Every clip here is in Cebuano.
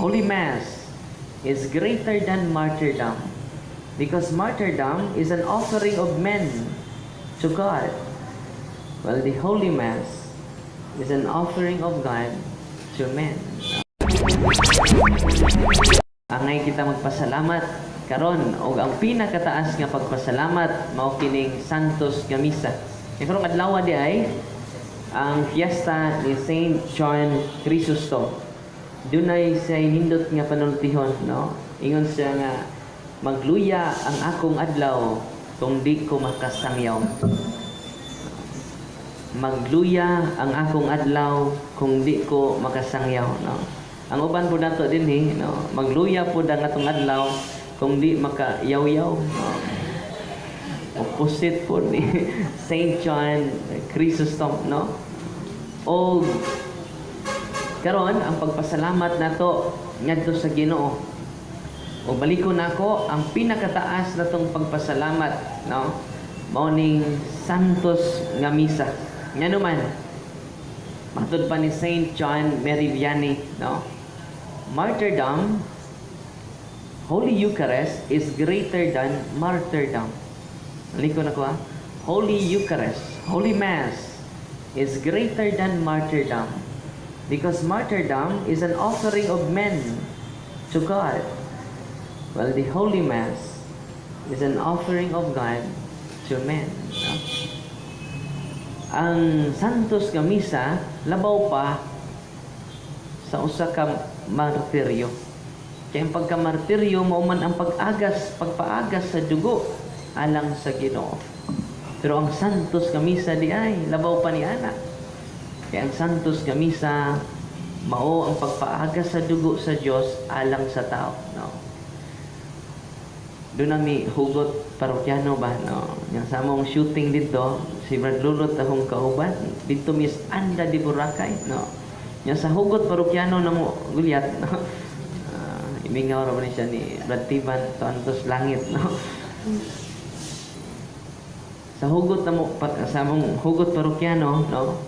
Holy Mass is greater than martyrdom because martyrdom is an offering of men to God, while the Holy Mass is an offering of God to men. Angay kita magpasalamat karon, og ang pinakataas nga pagpasalamat mao kining Santos nga Misa. Kay karong adlaw di ay ang fiesta ni Saint John Chrysostom. Dunay say nindot nga panultihon, no? Ingon siya nga magluya ang akong adlaw kung di ko makasangyaw. Magluya ang akong adlaw kung di ko makasangyaw, no? Ang uban po nato dinhi, no, magluya po ang atong adlaw kung di makayaw-yaw, no? Opposite po ni Saint John Chrysostom, no? O karon ang pagpasalamat nato ngadto sa Ginoo. O balikon nako ang pinakataas natong pagpasalamat, no? Mao ning Santos nga Misa. Ngano man? Matod pa ni Saint John Mary Vianney, no? Martyrdom, Holy Eucharist is greater than martyrdom. Balikon nako ha. Holy Eucharist, Holy Mass is greater than martyrdom because martyrdom is an offering of men to God, while the Holy Mass is an offering of God to men. No? Ang Santos nga Misa labaw pa sa usa ka martiryo. Kay ang pagkamartiryo mao man ang pag-agas, pagpaagas sa dugo alang sa Ginoo. Pero ang Santos nga Misa di ay labaw pa ni ana. Kay ang Santos nga Misa mao ang pagpaagas sa dugo sa Dios alang sa tao, no? Duna mi hugot parokyano ba, no? Yang sa among shooting dito, si Brad Lulot akong kauban dito, Miss Anda de Boracay, no? Yang sa hugot parokyano namo gulyat, no? Imingaw ra ba ni siya ni Brad Tiban tuantos langit, no? Sa hugot namo sa among hugot parokyano, no?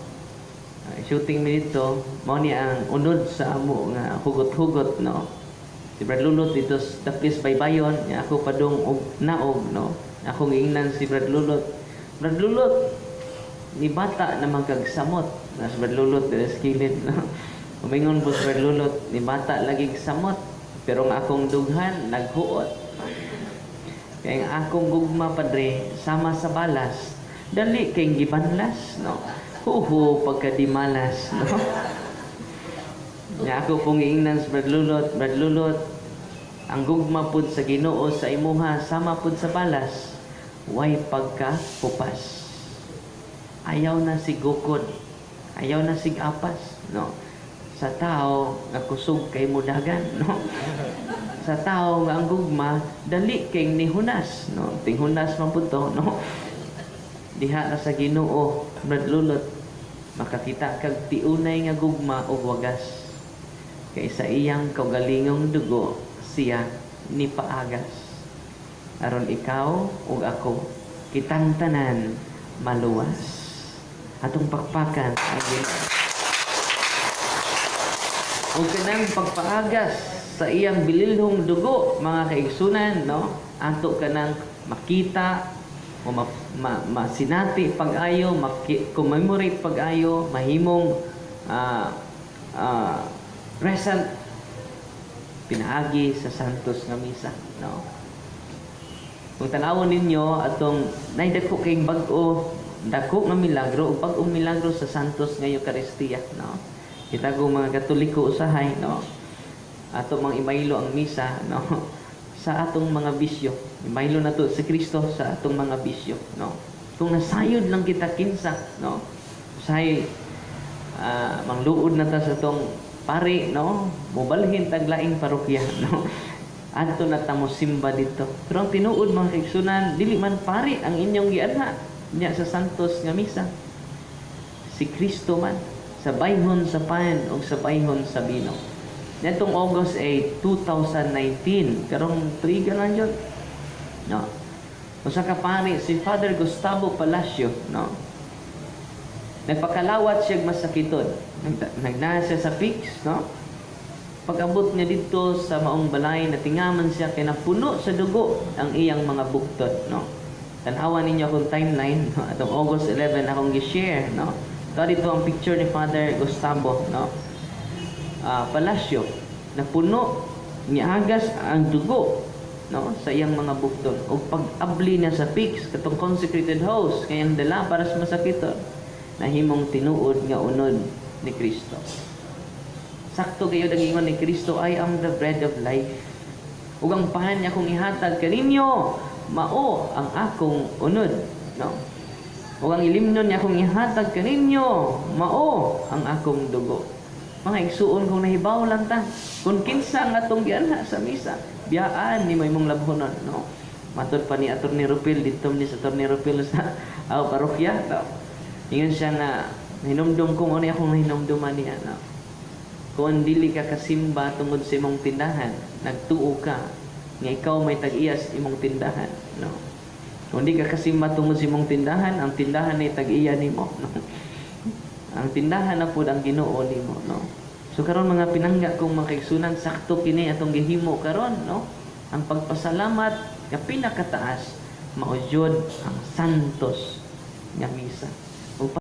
Shooting mi dito, mao ni ang unod sa amo nga hugot-hugot, no? Si Brad Lulot dito sa Dapis Baybayon, nya ako padung og naog, no? Akong giingnan si Brad Lulot, "Brad Lulot, ni bata na magkagsamot." Na si Brad Lulot dito sa kilid, no? Umingon po si Brad Lulot, "Ni bata lagi samot, pero ang akong dughan naghuot. Kaya ang akong gugma, padre, sama sa balas, dali kay gibanlas, no? Huho pagkadimalas, no?" Nya ako pong giingnan sa Brad Lulot, "Brad Lulot, ang gugma pud sa Ginoo sa imuha sama pud sa balas, way pagka pupas. Ayaw na sig gukod, ayaw na sig apas, no? Sa tao nga kusog kay mudagan, no? Sa tao nga ang gugma dali kay nihunas, no? Tinghunas man pud to, no? Diha na sa Ginoo, Brad Lulot, makakita kag tiunay nga gugma ug wagas. Kay sa iyang kaugalingong dugo siya ni paagas. Aron ikaw ug ako, kitang tanan maluwas." Atong pakpakan ang Ginoo. Ug kanang pagpaagas sa iyang bililhong dugo, mga kaigsunan, no? Ato kanang makita o masinati pag-ayo, commemorate pag-ayo, mahimong present pinaagi sa Santos nga Misa, no? Kung tan-awon ninyo atong nay dako kay bag-o, dako nga milagro ug bag-ong milagro sa Santos nga Eukaristiya, no? Kita ko mga Katoliko usahay, no? Ato mang ibaylo ang misa, no? Sa atong mga bisyo. Ibaylo nato si Kristo sa atong mga bisyo, no? Kung nasayod lang kita kinsa, no? Usahay mangluod na ta sa atong pari, no? Mobalhin tag laing parokya, no? Adto na ta mo simba dito. Pero ang tinuod, mga kaigsunan, dili man pari ang inyong gianha niya sa Santos nga Misa. Si Kristo man sa bayhon sa pan o sa bayhon sa bino. Netong August 8, 2019, karong triga lang yun. No. Usa ka pari si Father Gustavo Palacio, no? Nagpakalawat siya masakiton. Nagnaa siya sa fix, no? Pag-abot niya didto sa maong balay, natingaman siya kay napuno sa dugo ang iyang mga buktot, no? Tan-awa ninyo akong timeline, no? Atong August 11 akong gi-share, no? Ito dito ang picture ni Father Gustavo, no? Palacio, napuno, niagas ang dugo, no, sa iyang mga bukton. Ug pag-abli niya sa pyx, katong consecrated host kayang dala para sa masakiton, nahimong tinuod nga unod ni Kristo. Sakto kayo ang ingon ni Kristo, "I am the bread of life." Ug ang pan nga akong ihatag kaninyo, mao ang akong unod, no? Ug ang ilimnon nga akong ihatag kaninyo, mao ang akong dugo. Mga igsuon, kung nahibaw lang ta kung kinsa nga atong gianha sa misa, biyaan ni imong labhonon, no? Matod pa ni Attorney Rupil, didto ni sa Attorney Rupil sa aw parokya, no? Ingon siya nga hinumdum kung ano akong nahinumduman niya, no? Kung dili ka kasimba tungod sa imong tindahan, nagtuo ka nga ikaw may tag-iya sa imong tindahan, no? Kung di ka kasimba tungod sa imong tindahan, ang tindahan ay tag-iya nimo, no? Ang tindahan na pud ang Ginoo nimo, no? So karon, mga pinangga kong mga kaigsunan, sakto kini atong gihimo karon, no? Ang pagpasalamat nga pinakataas mao jud ang Santos nga misa.